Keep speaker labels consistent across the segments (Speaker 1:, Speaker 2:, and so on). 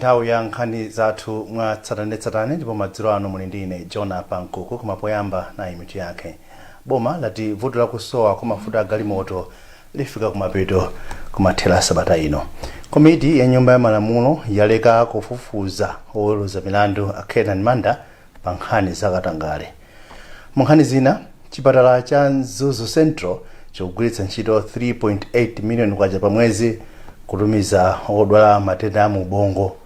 Speaker 1: Nthawi ya nkhani zathu mwa tsatanetsatane, ndipo madzulo ano muli ndi ine Jona Pankuku. Koma poyamba, nayi mitu yake. Boma lati vuto lakusowa kwa mafuta a galimoto lifika kumapeto kumathera sabata ino. Komiti ya Nyumba ya Malamulo yaleka kufufuza oweruza milandu a Kenan Manda pa nkhani zakatangale. Mu nkhani zina, chipatala cha Mzuzu Central chikugwiritsa ntchito 3.8 million kwacha pa mwezi kutumiza odwala matenda a mu ubongo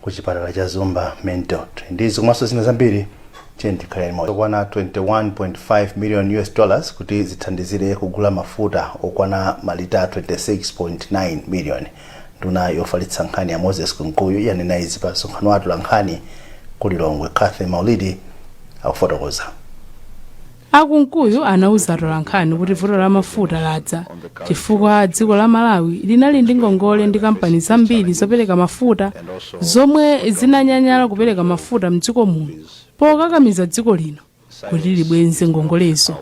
Speaker 1: ku chipatala cha Zomba Mental. Ndizo komanso zina zambiri, tiyeni tikhale limodzi. Okwana 21.5 million US dollars kuti zithandizire kugula mafuta okwana malita 26.9 million. Nduna yofalitsa nkhani ya Moses Kunkuyu yanena izi pa msonkhano wa atolankhani ku Lilongwe. Cathy Maulidi akufotokoza.
Speaker 2: Akunkuyu anauza atolankhani kuti vuto la mafuta ladza chifukwa dziko la Malawi linali ndi ngongole ndi kampani zambiri zopereka mafuta zomwe zinanyanyala kupereka mafuta mdziko muno, pokakamiza dziko lino kuti libwenze ngongolezo.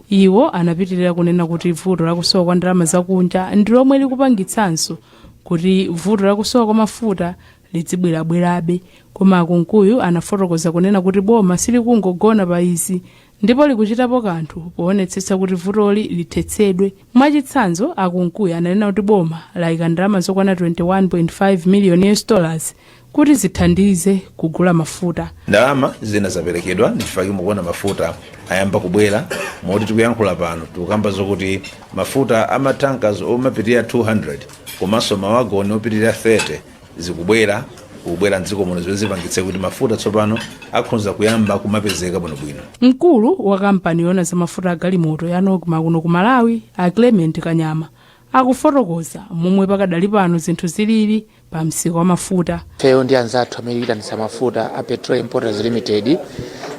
Speaker 2: Iwo anapitirira kunena kuti vuto lakusowa kwa ndalama zakunja ndi lomwe likupangitsanso kuti vuto lakusowa kwa mafuta lidzibwerabwerabe. Koma Akunkuyu anafotokoza kunena kuti boma silikungogona pa izi ndipo likuchitapo kanthu poonetsetsa kuti vutoli lithetsedwe. Mwachitsanzo, Akunkuyu ananena kuti boma layika ndalama zokwana 21.5 million US dollars kuti zithandize kugula mafuta.
Speaker 3: Ndalama zina zaperekedwa, ndichifukwa mukuona mafuta ayamba kubwera, moti tikuyankhula pano tikukamba zokuti mafuta ama tankers omapitirira 200 komanso mawagoni opitirira 30 zikubwera, kubwera mdziko muno, zimene zipangitse kuti mafuta tsopano akhonza kuyamba kumapezeka bwinobwino.
Speaker 2: Mkulu wa kampani yoona za mafuta a galimoto ya Nocma kuno ku Malawi, a Clement Kanyama, akufotokoza momwe pakadali pano zinthu zilili pa msika wa mafuta.
Speaker 4: Ifeyo ndi anzathu amene tikuyitanitsa mafuta a Petrol Importers Limited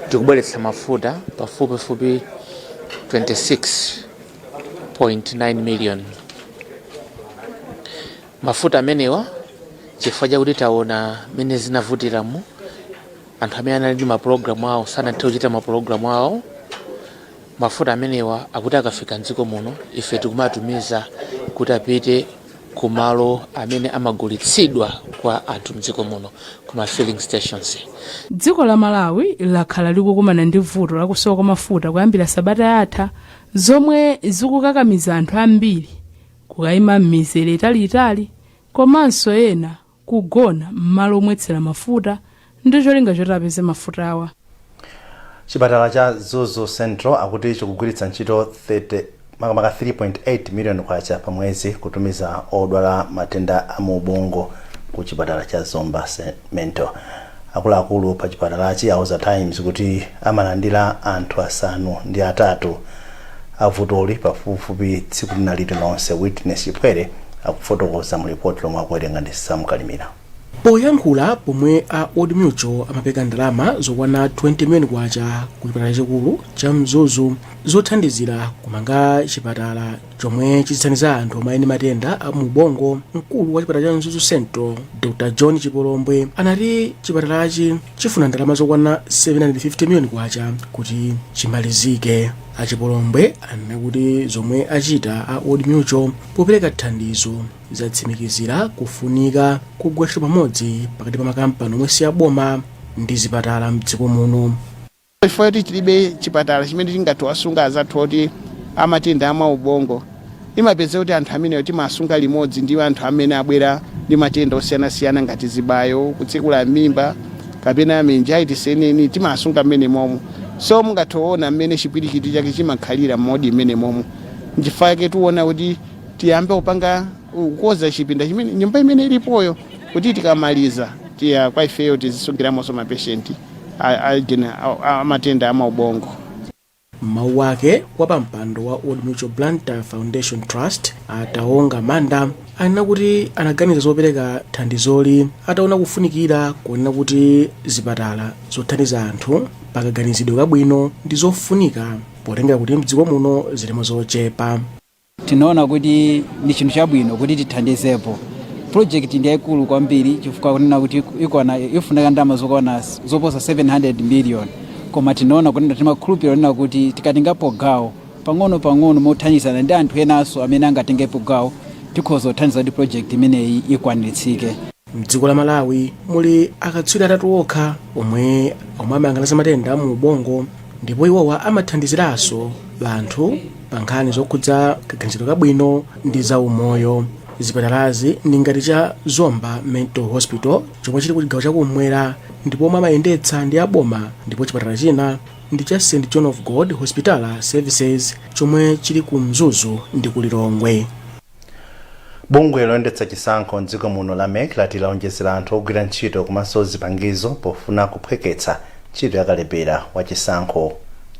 Speaker 4: tikubweretsa mafuta pafupifupi 26.9 million. Mafuta amenewa, chifukwa chakuti taona mmene zinavutiramu, anthu amene anali ndi mapulogalamu awo sanathe kuchita mapulogalamu awo. Mafuta amenewa akuti akafika mdziko muno, ife tikumatumiza kuti apite kumalo amene amagulitsidwa kwa anthu mdziko muno, kuma filling stations.
Speaker 2: Dziko la Malawi lakhala likukumana ndi vuto lakusowa kwa mafuta kuyambira sabata yatha, zomwe zikukakamiza anthu ambiri kukayima m'mizere italiitali komanso ena kugona m'malo omwetsera mafuta ndi cholinga choti apeze mafutawa.
Speaker 1: Chipatala cha Mzuzu Central akuti chikugwiritsa ntchito 30, makamaka 3.8 million kwacha pa mwezi kutumiza odwala matenda a mu ubongo ku chipatala cha Zomba Mental. Akuluakulu pa chipatalachi auza Times kuti amalandira anthu 8 avutoli pafupifupi tsiku lina lililonse. Witness Chipwere akufotokoza mu ripoti lomwe akuwerenga ndi Sam Kalimira.
Speaker 5: Poyankhula pomwe a Old Mutual amapereka ndalama zokwana 20 million kwacha ku chipatala chikulu cha Mzuzu zothandizira kumanga chipatala chomwe chizithandiza anthu omwe ali ndi matenda a mu ubongo, mkulu wa chipatala cha Mzuzu Central, Dr John Chipolombwe, anati chipatalachi chifuna ndalama zokwana 750 million kwacha kuti chimalizike. Achipolombwe anena kuti zomwe achita a Old Mutual popereka thandizo zatsimikizira kufunika kugwira ntchito pamodzi pakati pa makampani omwe si aboma ndi zipatala mdziko muno.
Speaker 6: Chifukwa choti tilibe chipatala chimene tingathe wasunga azathu oti amatenda ama ubongo, imapeza kuti anthu amenewo timasunga limodzi ndi anthu amene abwera ndi matenda osiyanasiyana ngati zibayo, kutsekula mimba kapena meningitis eneni, timasunga mmene momo. So mungathe kuona mmene chipwirikiti chake chimakhalira mmodi mmene momo. Nchifukwa chake tiona kuti tiyambe kupanga kukoza chipinda chimene, nyumba imene ilipoyo, kuti tikamaliza tiya kwa ifeyo tizisungiramonso mapeshenti amatenda amaubongo.
Speaker 5: Mawu ake, wapampando wa Old Mutual Blantyre Foundation Trust, Ataonga Manda, anena kuti anaganiza zopereka thandizoli ataona kufunikira kuonena kuti zipatala zothandiza anthu pakaganizidwe kabwino ndi zofunika, potengera kuti mdziko muno zilimo zochepa.
Speaker 7: Tinaona kuti ndi chinthu chabwino kuti tithandizepo. Project ndi yayikulu kwambiri chifukwa kunena kuti ikwana ifunika ndalama zokwana zoposa 700 million, koma tinaona kunena, timakhulupirira kunena kuti tikatengapo gawo pang'ono pang'ono mothandizana ndi anthu enanso amene angatengepo gawo, tikhoza kuthandiza kuti project imeneyi ikwaniritsike.
Speaker 5: Mdziko la Malawi muli akatswiri atatu okha omwe amayang'ana za matenda mu ubongo, ndipo iwowa amathandiziranso anthu pa nkhani zokhudza kaganizidwe kabwino ndi za umoyo. Zipatalazi ndi ngati cha Zomba Mental Hospital chomwe chili ku chigawo chakumwera ndipo omwe amayendetsa ndi aboma, ndipo chipatala china ndi cha St John of God Hospital Services chomwe chili ku Mzuzu ndi ku Lilongwe.
Speaker 1: Bungwe loyendetsa chisankho mdziko muno la MEC lati laonjezera anthu ogwira ntchito komanso zipangizo pofuna kuphweketsa ntchito yakalembera wa chisankho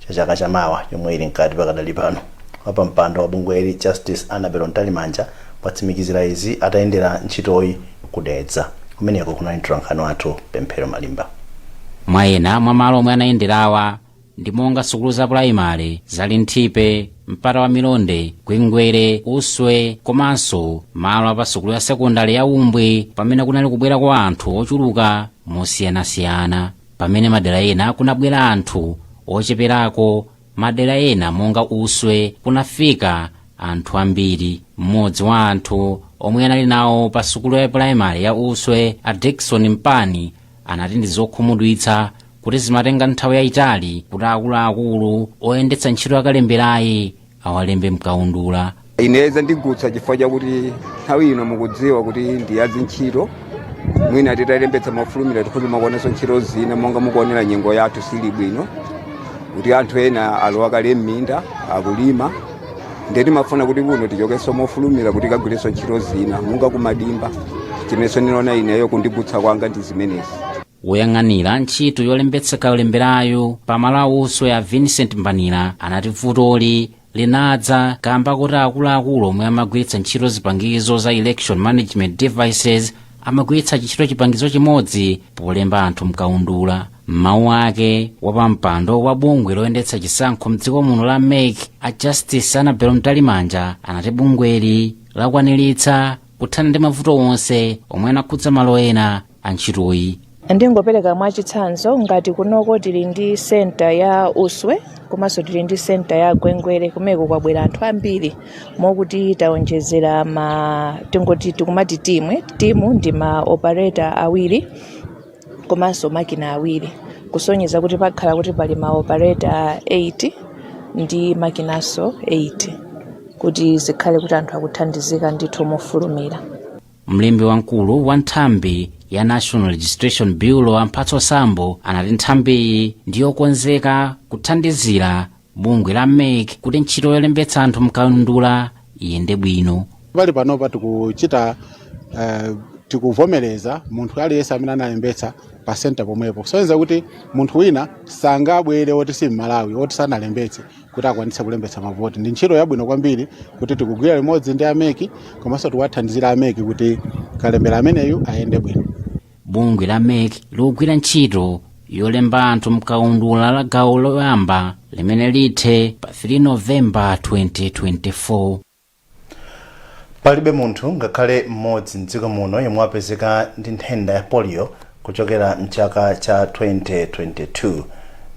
Speaker 1: cha chaka chamawa yomwe ili mkati pakadali pano. Wapampando wa bungweli, Justice Annabel Mtalimanja, watsimikizira izi atayendera ntchitoyi kudedza. Kumeneko kunali mtolankhani wathu Pemphero Malimba.
Speaker 8: Mwa ena mwa malo omwe anayenderawa ndi monga sukulu za pulaimali za Linthipe, Mpata wa Milonde, Gwengwere, Uswe komanso malo apa sukulu ya sekondari ya Umbwe, pamene kunali kubwera kwa anthu ochuluka mosiyanasiyana, pamene madera ena kunabwera anthu ocheperako. Madera ena monga Uswe kunafika anthu ambiri. Mmodzi wa anthu omwe anali nawo pa sukulu ya pulaimali ya Uswe, a Dickson Mpani, anati ndi zokhumudwitsa kuti zimatenga nthawi yayitali kuti akuluakulu oyendetsa ntchito yakalemberayi awalembe mkaundula.
Speaker 9: Ineza ndigutsa chifukwa chakuti nthawi ino mukudziwa kuti ndi ya zintchito. Mwina titalembetsa mofulumira tikhoza makuonanso ntchito zina, monga mukuonera nyengo yathu sili bwino, kuti anthu ena alowa kale m'minda akulima. Ndiye timafuna kuti kuno tichokenso mofulumira kuti kagwirenso ntchito zina monga kumadimba. Chimenenso ndinaona ineyo kundigutsa kwanga ndi zimenezi.
Speaker 8: Woyang'anira ntchito yolembetsa kalemberayo pamalo a Uswe, a Vincent Mbanira, anati vutoli linadza kamba kuti akuluakulu omwe amagwiritsa ntchito zipangizo za election management devices amagwiritsa ntchito chipangizo chimodzi polemba anthu mkaundula. Mmawu ake, wapampando wa bungwe loyendetsa chisankho mdziko muno la MEC, a Justice Annabel Mtalimanja, anati bungweli lakwaniritsa kuthana ndi mavuto onse omwe anakhudza malo ena a ntchitoyi.
Speaker 10: Ndingopereka mwachitsanzo, ngati kunoko tili ndi center ya Uswe komanso tili ndi center ya Gwengwere. Kumeko kwabwera anthu ambiri mokuti taonjezera ma, tingoti tikumati timu ndi ma operator awiri komanso makina awiri, kusonyeza kuti pakhala kuti pali ma operator 8 ndi makinanso 8, kuti zikhale kuti anthu akuthandizika ndithu mofulumira.
Speaker 8: Mlembi wamkulu wa nthambi ya National Registration Bureau, Amphatso Sambo, anati nthambiyi ndiyokonzeka kuthandizira bungwe la MEC kuti ntchito yolembetsa anthu mkaundula iyende bwino.
Speaker 11: Pali panopa tikuchita tikuvomereza munthu aliyense amene analembetsa pa center pomwepo, kusonyeza kuti munthu wina sangabwere woti si Mmalawi, woti sanalembetse, kuti akwanitse kulembetsa mavoti. Ndi ntchito yabwino kwambiri kuti tikugwira limodzi ndi a MEC komanso tikuwathandizira a MEC kuti kalembera ameneyu ayende bwino.
Speaker 8: Bungwe la MEC likugwira ntchito yolemba anthu mkaundula la gawo loyamba limene lithe pa 3 Novemba 2024.
Speaker 1: Palibe munthu ngakhale mmodzi mdziko muno yemwe wapezeka ndi nthenda ya polio kuchokera mchaka cha 2022.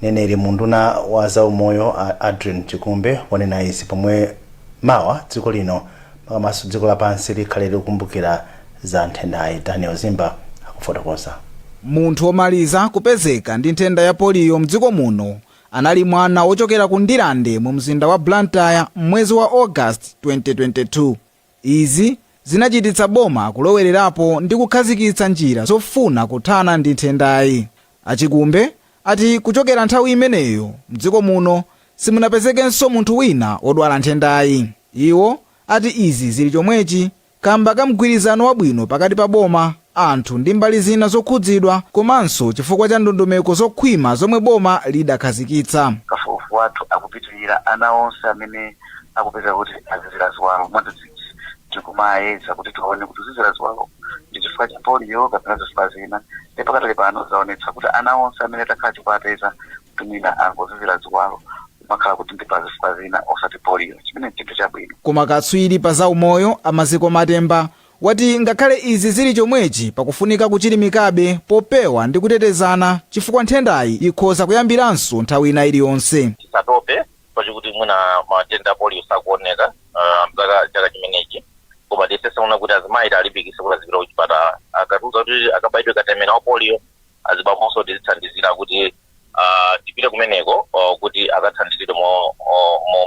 Speaker 1: Mneneri mu unduna wa zaumoyo, Adrian Chikumbe, wanena izi pomwe mawa dziko lino makamaka dziko lapansi likhale likukumbukira za nthendayi. Daniel Zimba akufotokoza.
Speaker 12: Munthu womaliza kupezeka ndi nthenda ya poliyo mdziko muno anali mwana wochokera ku Ndirande mu mzinda wa Blantyre mwezi wa August 2022. Izi zinachititsa boma kulowererapo ndi kukhazikitsa njira zofuna kuthana ndi nthendayi. Achikumbe ati kuchokera nthawi imeneyo mdziko muno simunapezekenso munthu wina wodwala nthendayi. Iwo ati izi zili chomwechi kamba ka mgwirizano wabwino pakati pa boma, anthu ndi mbali zina zokhudzidwa, komanso chifukwa cha ndondomeko zokhwima zomwe boma lidakhazikitsa.
Speaker 13: Kafukufuku wathu akupitirira. Ana onse amene akupeza kuti azizira ziwalo mwadzidzidzi, tikumayeza kuti tione kuti kuzizira ziwalo ndi chifukwa cha polio kapena zifukwa zina. Ndipo pakatali pano zaonetsa kuti ana onse amene takhala tikuwapeza kuti mwina angozizira ziwalo, kumakhala kuti ndi pa zifukwa zina osati polio, chimene ndi chinthu chabwino.
Speaker 12: Koma katswiri pa zaumoyo, Amaziko Matemba, wati ngakhale izi zili chomwechi, pakufunika kuchilimikabe popewa ndi kutetezana chifukwa nthendayi ikhoza kuyambiranso nthawi ina iliyonse.
Speaker 14: Tisatope pakuti mwina matenda a polio sakuoneka mchaka chaka chimenechi. Koma Koma tiyesese kuona kuti azimayi talimbikitse kuti azipita kuchipatala, akatiuza kuti akabaidwe katemera wa polio, azibambonso tizithandizira kuti tipite kumeneko kuti akathandizidwe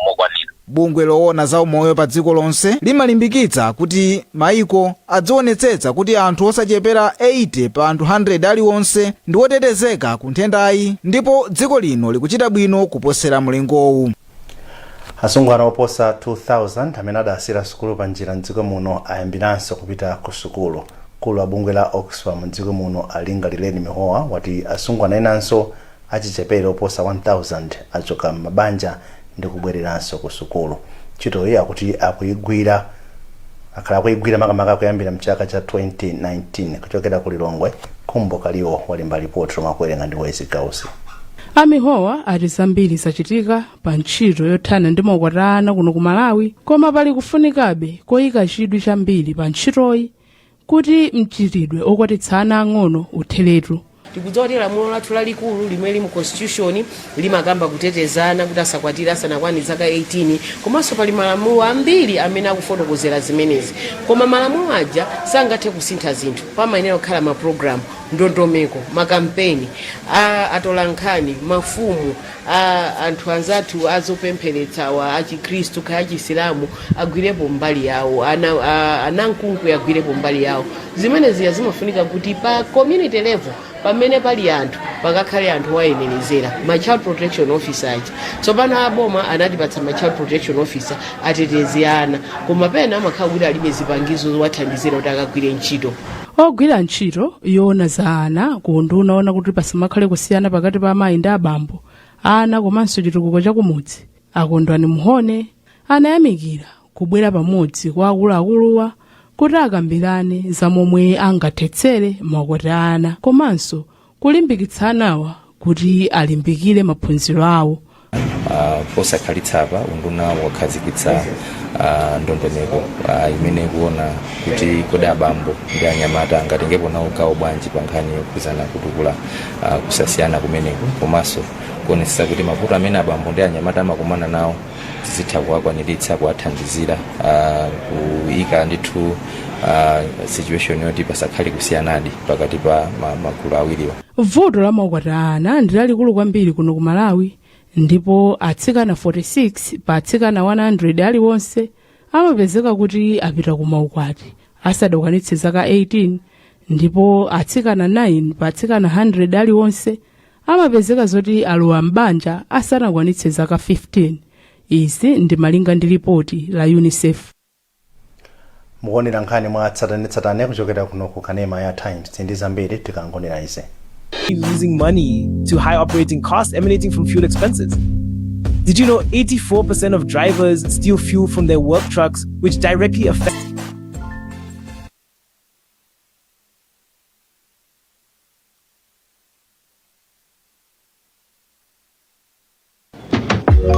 Speaker 14: mokwanira.
Speaker 12: Bungwe loona za umoyo pa dziko lonse limalimbikitsa kuti maiko adzionetsetsa kuti anthu osachepera 80 pa anthu 100 aliwonse ndi otetezeka ku nthendayi, ndipo dziko lino likuchita bwino kuposera mlingowu.
Speaker 1: Asungwana oposa 2000 amene adasiyira sukulu pa njira mdziko muno ayambiranso kupita ku sukulu. Mkulu wa bungwe la Oxfam mdziko muno, Alingalireni Mihowa, wati asungwana enanso achichepere oposa 1000 achoka m'mabanja ndi kubwereranso ku sukulu. Ntchitoyi akuti akuyigwira, akhala akuyigwira makamaka kuyambira mchaka cha 2019. Kuchokera ku Lilongwe, Khumbo Kaliwo walemba ripoti lomwe akuwerenga ndi Wezi Gausi.
Speaker 2: Amihowa ati zambiri zachitika pa ntchito yothana ndi maukwati ana kuno ku Malawi, koma pali kufunikabe koyika chidwi chambiri pa ntchitoyi kuti mchitidwe okwatitsa ana ang'ono utheretu.
Speaker 15: Tikudziwa kuti lamulo lathu lalikulu limene lili mu constitution limakamba kutetezana kuti asakwatire asanakwane zaka 18, komanso pali malamulo ambiri amene akufotokozera zimenezi. Koma malamulo aja sangathe kusintha zinthu. Pamayenera kukhala mapulogalamu, ndondomeko, makampeni a atolankhani, mafumu, a anthu anzathu azopempheretsawa, achikhristu kaya achisilamu, agwirepo mbali yawo, anamkungwi agwirepo mbali yawo. Zimene ziya zimafunika kuti pa community level, pamene pali anthu, pakakhale anthu owayenerezera, ma child protection officer aja. Tsopano aboma anatipatsa ma child protection officer, atetezi ana, koma pena amakhala kuti alibe zipangizo zowathandizira kuti akagwire ntchito.
Speaker 2: Ogwira ntchito yoona za ana ku unduna oona kuti pasamakhale kusiyana pakati pa amayi ndi abambo, ana komanso chitukuko chakumudzi, Akondwani Mhone, anayamikira kubwera pamodzi kwa akuluakuluwa kuti akambirane za momwe angathetsere maukwati a ana komanso kulimbikitsa anawa kuti alimbikire maphunziro awo.
Speaker 16: Posakhalitsa apa unduna wakhazikitsa ndondomeko imene ikuona kuti kodi abambo ndi anyamata angatengepo nawo gawo bwanji pa nkhani yokhuzana kutukula kusasiyana kumeneko, komanso kuonetsetsa kuti mavuto amene abambo ndi anyamata amakumana nawo tizitha kuwakwaniritsa, kuwathandizira, kuyika ndithu situation yoti pasakhale kusiyanadi pakati pa magulu awiriwa.
Speaker 2: Vuto la maukwati a ana ndi lalikulu kwambiri kuno ku Malawi, ndipo atsikana 46 pa atsikana 100 aliwonse amapezeka kuti apita ku maukwati asadakwanitse zaka 18, ndipo atsikana 9 pa atsikana 100 aliwonse amapezeka zoti alowa m'banja asanakwanitse zaka 15. Izi ndi malinga ndi lipoti la UNICEF.
Speaker 1: Mukuonera nkhani mwa tsatanetsatane kuchokera kuno ku kanema ya Times ndi zambiri tikangonera izi.
Speaker 17: Losing money to high operating costs emanating from fuel expenses. Did you know 84% of drivers steal fuel from their work trucks, which directly affect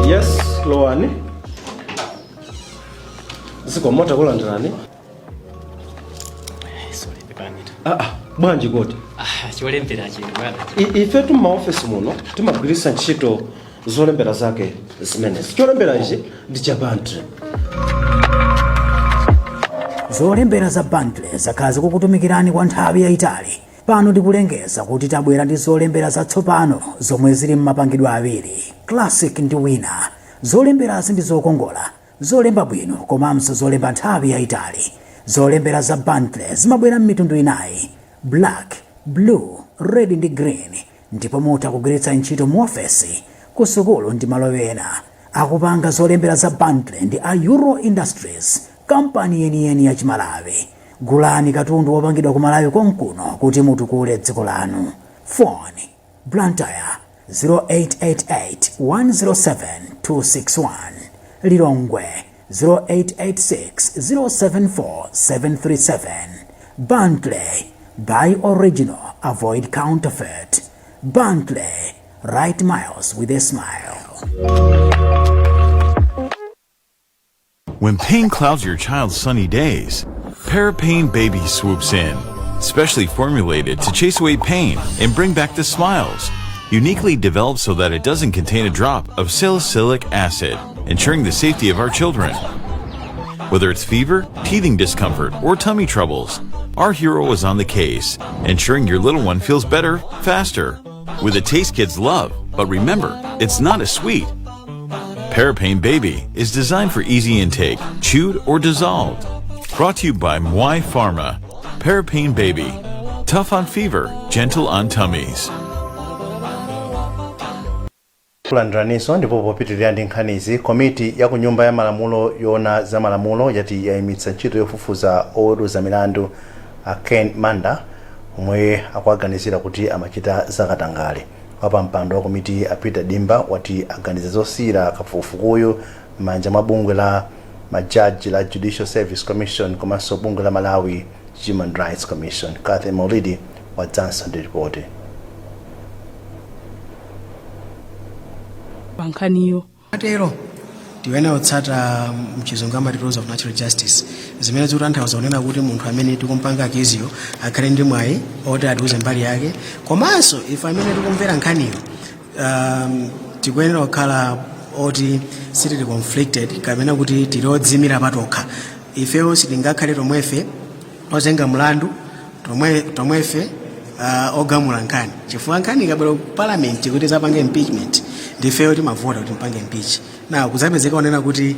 Speaker 18: Yes, lowani. Zikomo, takulandirani.
Speaker 19: Sorry, pepani.
Speaker 18: Ah, bwanji kodi?
Speaker 19: Ah, cholembera chino bwana.
Speaker 18: Ifetu m'maofesi muno timagwiritsa ntchito zolembera zake zimenezi. Cholembera ichi ndi cha Bentley.
Speaker 20: Zolembera za Bentley zakhala zikukutumikirani kwa nthawi yayitali. Pano tikulengeza kuti tabwera ndi zolembera zatsopano zomwe zili m'mapangidwe awiri, Classic ndi Winner. Zolemberazi ndi zokongola, zolemba bwino komanso zolemba nthawi yayitali. Zolembera za Bentley zimabwera m'mitundu inayi, black, blue, red ndi green, ndipo mutha kugwiritsa ntchito mu ofesi, ku sukulu ndi malo ena. Akupanga zolembera za Bentley ndi a Euro Industries, kampani yeniyeni ya Chimalawi. Gulani katundu wopangidwa ku Malawi konkuno kuti mutukule dziko lanu. Phone, Blantyre 0888 107 261, Lilongwe 0886 074 737. Bentley, buy original, avoid counterfeit. Bentley, write miles with a smile.
Speaker 21: When pain clouds your child's sunny days, Parapain Baby swoops in. Specially formulated to chase away pain and bring back the smiles. Uniquely developed so that it doesn't contain a drop of salicylic acid, ensuring the safety of our children. Whether it's fever, teething discomfort, or tummy troubles, our hero is on the case, ensuring your little one feels better, faster. With a taste kids love, but remember, it's not a sweet. Parapain Baby is designed for easy intake, chewed or dissolved. Brought to you by Mwai Pharma. Parapain Baby. Tough on fever, gentle on tummies.
Speaker 1: Kulandiraninso. Ndipo popitirira ndi nkhanizi, komiti ya ku Nyumba ya Malamulo yoona za malamulo yati yayimitsa ntchito yofufuza oweruza milandu a Ken Manda omwe akuaganizira kuti amachita zakatangale. Wapampando wa komiti a Peter Dimba wati aganiza zosiyira kafukufukuyu m'manja mwa bungwe la majaji la Judicial Service Commission komanso bungwe la Malawi Human Rights Commission. Cathy Maulidi wadzanso ndi ripoti.
Speaker 2: Pa nkhaniyo,
Speaker 5: Atero tiyenera kutsata mchizungu amati rules of natural justice, zimene zikutanthauza kunena kuti munthu amene tikumpanga accuse yo akhale ndi mwayi oti atiuze mbali yake, komanso ife amene tikumvera nkhaniyo tikuyenera kukhala oti sitili conflicted kapena kuti tili odziyimira patokha. Ifeyo sitingakhale tomwefe ozenga mlandu, tomwefe ogamula nkhani, chifukwa nkhani ikabwera ku parliament kuti zapange impeachment, ndifeyo timavota kuti mpange impeach. Na kuzapezeka onena kuti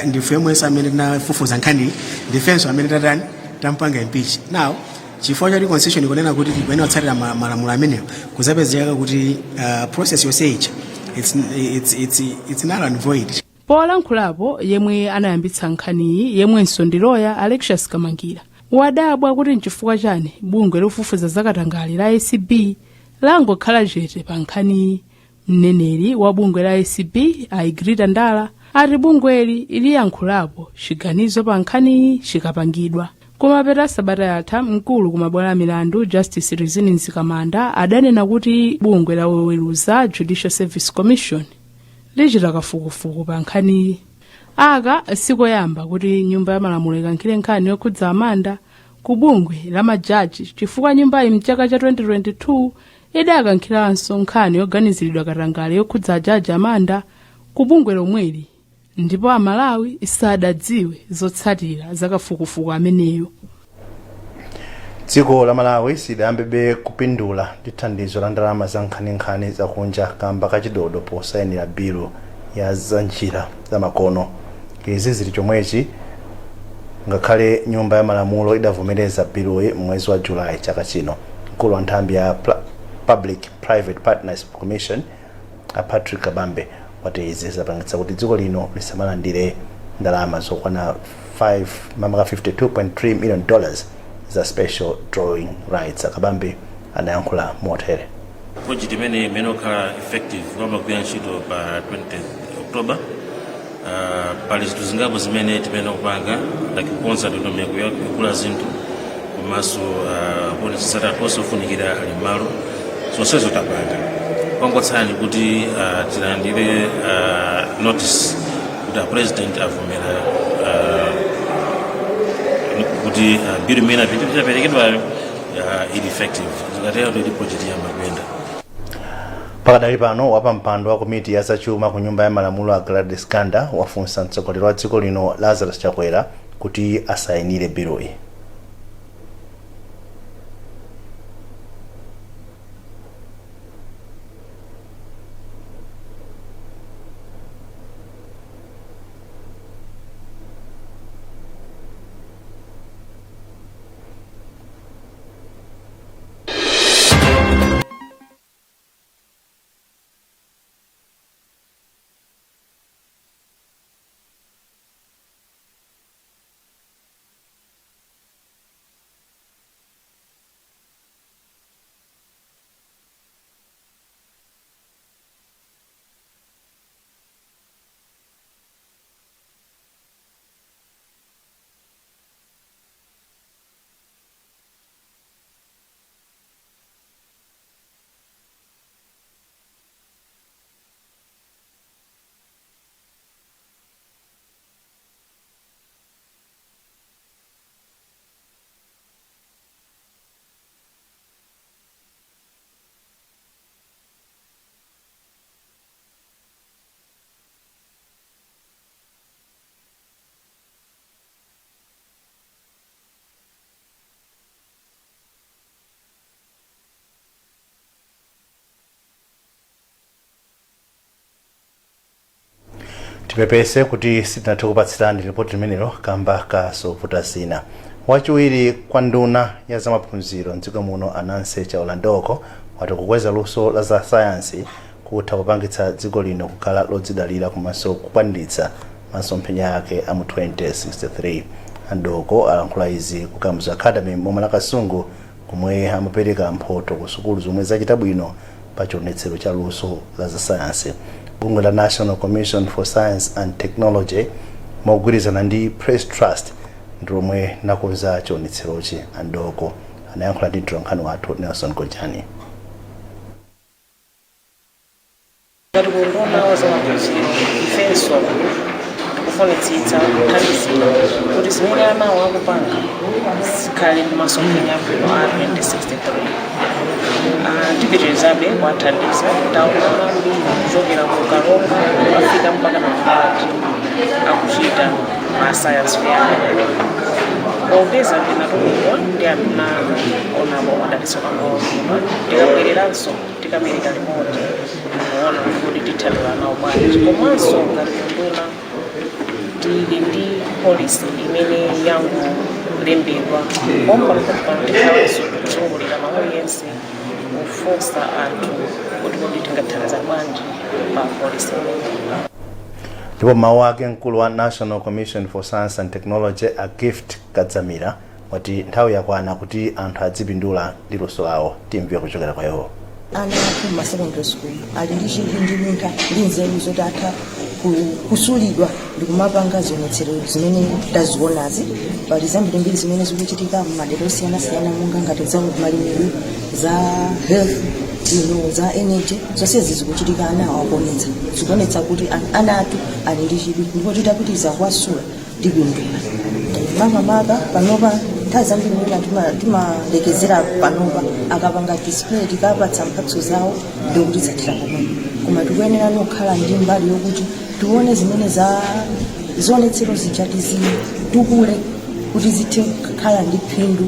Speaker 5: ndife mwense amene tinafufuza nkhani, ndifenso amene tatani, tampanga impeach. Now chifukwa choti constitution ikunena kuti tikuyenera kutsatira malamulo amenewo, kuzapezeka kuti process yonse ija it's null and void.
Speaker 2: Polankhulapo, yemwe anayambitsa nkhaniyi, yemwenso ndi loya Alexius Kamangira, wadabwa kuti nchifukwa chani bungwe lofufuza zakatangale la ACB langokhala chete pa nkhaniyi. Mneneri wa bungwe la ACB a Egrita Ndala ati bungweli liyankhulapo chiganizo pa nkhaniyi chikapangidwa. Kumapeto sabata yatha, mkulu kumabwalo a milandu Justice Rizine Mzikamanda adanena kuti bungwe la oweruza Judicial Service Commission lichita kafukufuku pa nkhaniyi. Aka sikoyamba kuti Nyumba ya Malamulo ikankhire nkhani yokhudza Amanda ku bungwe la majaji, chifukwa nyumbayi mchaka cha 2022 idakankhiranso nkhani yoganiziridwa katangale yokhudza ajaji Amanda ku bungwe lomweli, ndipo Amalawi sadadziwe zotsatira zakafukufuku ameneyo.
Speaker 1: Dziko la Malawi silidayambebe kupindula ndi thandizo la ndalama za nkhaninkhani zakunja kamba kachidodo posayinira bilu ya zanjira zamakono. Izi zili chomwechi ngakhale Nyumba ya Malamulo idavomereza biluyi mwezi wa Julayi chaka chino. Mkulu wa nthambi ya Public Private Partnership Commission a Patrick Kabambe wati izi zapangitsa kuti dziko lino lisamalandire ndalama zokwana 5 mamaka $52.3 million za special drawing rights. Akabambe anayankhula motere.
Speaker 3: Project imene okhala effective kuyamba kugwira ntchito pa 20 October. Pali zinthu zingapo zimene timene kupanga, like kukonza ndondomeko yogula zinthu komanso kuonetsetsa anthu onse ofunikira ali m'malo. Zonsezo tapanga, kwangotsala kuti tilandire notice kuti a President avomera kuti bill imene itaperekedwayo ili effective. Zikatero ndi project iyamba kuyenda.
Speaker 1: Pakadali pano, wapampando wa komiti ya zachuma ku Nyumba ya Malamulo a Gladys Ganda wafunsa mtsogoleri wa dziko lino Lazarus Chakwera kuti asayinire biluyi. Tipepese kuti sitinathe kupatsirani ripoti limenelo kamba ka zovuta zina. Wachiwiri kwa nduna ya zamaphunziro mdziko muno, a Nancy Chaola Mdooko, wati kukweza luso la za sayansi kutha kupangitsa dziko lino kukhala lodzidalira komanso kukwaniritsa masomphenya ake a mu 2063. A Mdooko alankhula izi ku Kamuzu Academy m'boma la Kasungu, komwe amapereka mphoto ku sukulu zomwe zachita bwino pa chionetsero cha luso la za sayansi. Bungwe la National Commission for Science and Technology mogwirizana ndi Press Trust ndi lomwe linakonza chionetserochi. A Mdooko anayankhula ndi mtolankhani wathu Nelson Gojani.
Speaker 4: Ngati ku unduna wa zamaphunziro, ifenso tikufunitsitsa kuthandizira kuti zimene anawo akupanga zikhale ndi masomphenya abwino a 2063. Tipitirizabe kuwathandiza. Taona ana ambiri kuchokera ku Karonga afika mpaka na Mulanje akuchita ma science fair amenewa. Popeza ndinatumidwa ndi anduna anga Honourable Madalitso Kambauwa, ndikabwereranso tikamereka limodzi kuona kuti tithandizana nawo bwanji. Komanso ngati unduna tili ndi policy imene yangolembedwa pompanopompano, tikhalanso tikuzungulira Malawi yense kufunsa anthu kuti kodi tingathandiza bwanji pa policy imeneyi.
Speaker 1: Ndipo mawu ake, mkulu wa National Commission for Science and Technology, a Gift Kadzamira, wati nthawi yakwana kuti anthu adzipindula ndi luso lawo. Timve kuchokera kwa iwo.
Speaker 22: Ana athu ma secondary school ali ndi chidwi ndi luntha ndi nzeru zoti atha kusulidwa ndi kumapanga zionetsero zimene tazionazi. Pali zambirimbiri zimene zikuchitika m'madera osiyanasiyana, monga ngati za malimidwe, za health ino, za energy. Zonsezi zikuchitika, ana akuonetsa, zikuonetsa kuti ana athu ali ndi chidwi, ndipo titapitiriza kuwasula tipindula. Makamaka panopa, nthawi zambiri mwina timalekezera panopa, akapanga display, tikapatsa mphatso zawo, ndikuti zathera pomwepo. Koma tikuyenera kukhala ndi mbali yokuti tione zimene za zionetsero zija, tizitukule kuti zithe kukhala ndi phindu.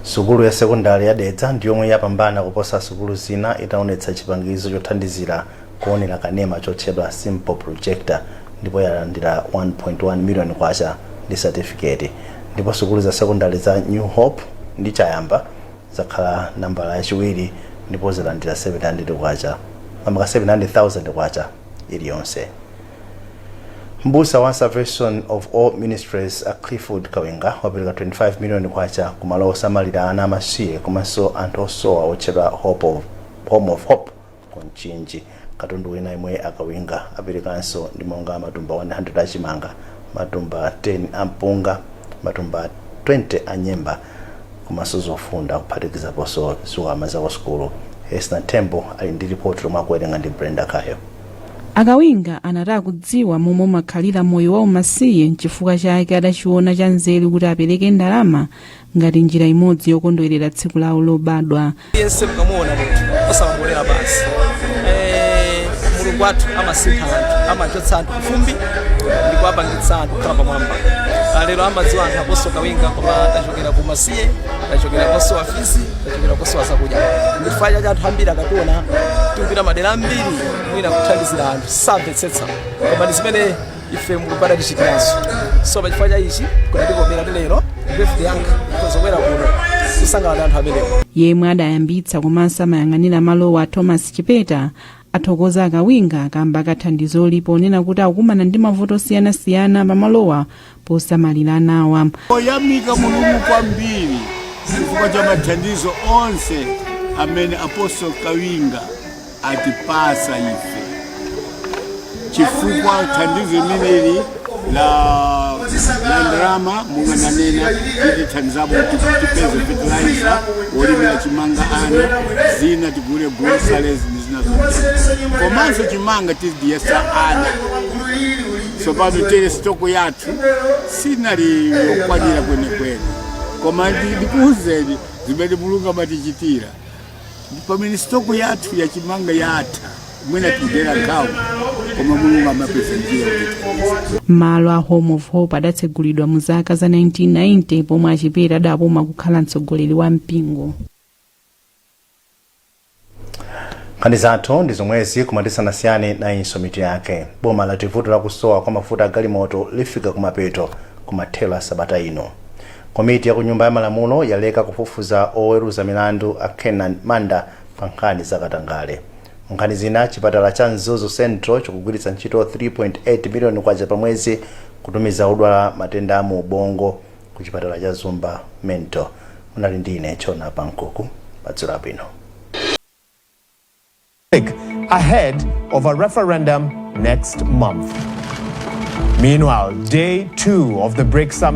Speaker 1: Sukulu ya sekondari ya Dedza ndi yomwe yapambana kuposa sukulu zina itaonetsa chipangizo chothandizira kuonera kanema chotchedwa Simple Projector, ndipo yalandira 1.1 million kwacha ndi certificate. Ndipo sukulu za sekondari za New Hope ndi Chayamba zakhala nambala yachiwiri ndipo zalandira 700 kwacha, mamaka 700,000 kwacha iliyonse. Mbusa wa Salvation of All Ministries, a Clifford Kawinga, wapereka 25 million kwacha kumalo osamalira ana amasiye komanso anthu osowa otchedwa Home of Hope ku Mchinji. Katundu wina yemwe akawinga aperekanso ndi monga matumba 100 achimanga, matumba 10 ampunga, matumba 20 anyemba komanso zofunda, kuphatikizaponso zikwama za ku sukulu. Esna Tembo ali ndi ripoti lomwe akuwerenga ndi Brenda Kayo.
Speaker 2: Akawinga anati akudziwa momwe umakhalira moyo wa umasiye, nchifukwa chake adachiona cha nzeru kuti apereke ndalama ngati njira imodzi yokondwerera tsiku lawo lobadwa.
Speaker 23: Yense mukamuona munthu osamangolera basi. Mulungu wathu amasintha anthu, amachotsa anthu kufumbi ndi kuwapangitsa anthu kukhala pamwamba. Lero amadziwa anthu Apostle Kawinga, koma tachokera ku masiye, tachokera kosowa fees, tachokera kosowa zakudya. Ndifukwa chake anthu ambiri akationa tikupita madera ambiri mwina kuthandizira anthu samvetsetsa, koma ndi zimene ife Mulungu adatichitiranso. So pachifukwa cha ichi kunatikomera kuti lero birthday yanga tozobwera kuno kusangalala ndi anthu amenewo.
Speaker 2: Yemwe adayambitsa komanso amayang'anira malowa, Thomas Chipeta, athokoza akawinga kamba kathandizoli ponena kuti akukumana ndi mavuto osiyanasiyana pamalowa posamalira anawa.
Speaker 24: Oyamika Mulungu kwambiri chifukwa cha mathandizo onse amene Apostle Kawinga atipasa ife, chifukwa thandizo limeneli la ndalama, monga nanena, litithandizapo kuti tipeze fertilizer wolimira chimanga, ana zina tigule groceries ndi zina zonse, komanso chimanga tizidiyesa ana. Tsopano tere stock yathu sinali yokwanira kwenekwene, koma ndikuwuzeni zimene Mulungu amatichitira. Pamene stock yathu yachimanga yatha, mwina tikudera nkhawa, koma Mulungu amapeza njira kutithandiza.
Speaker 2: Malo a Home of Hope adatsegulidwa mu zaka za 1990 pomwe Achipeta adapuma kukhala mtsogoleri wa mpingo.
Speaker 1: Nkhani zathu ndi zomwezi, koma tisanasiyane nayinso mitu yake. Boma lati vuto lakusowa kwa mafuta a galimoto lifika kumapeto kumathero a sabata ino. Komiti ya ku Nyumba ya Malamulo yaleka kufufuza oweruza milandu a Kenan Manda pa nkhani zakatangale. Nkhani zina, chipatala cha Mzuzu Central chikugwiritsa ntchito 3.8 miliyoni kwacha pa mwezi kutumiza odwala matenda a mu ubongo ku chipatala cha Zomba Mental. Munali ndi ine Chona Pankuku. Madzulo abwino.
Speaker 6: Ahead of a referendum next month. Meanwhile, day 2 of the BRICS summit.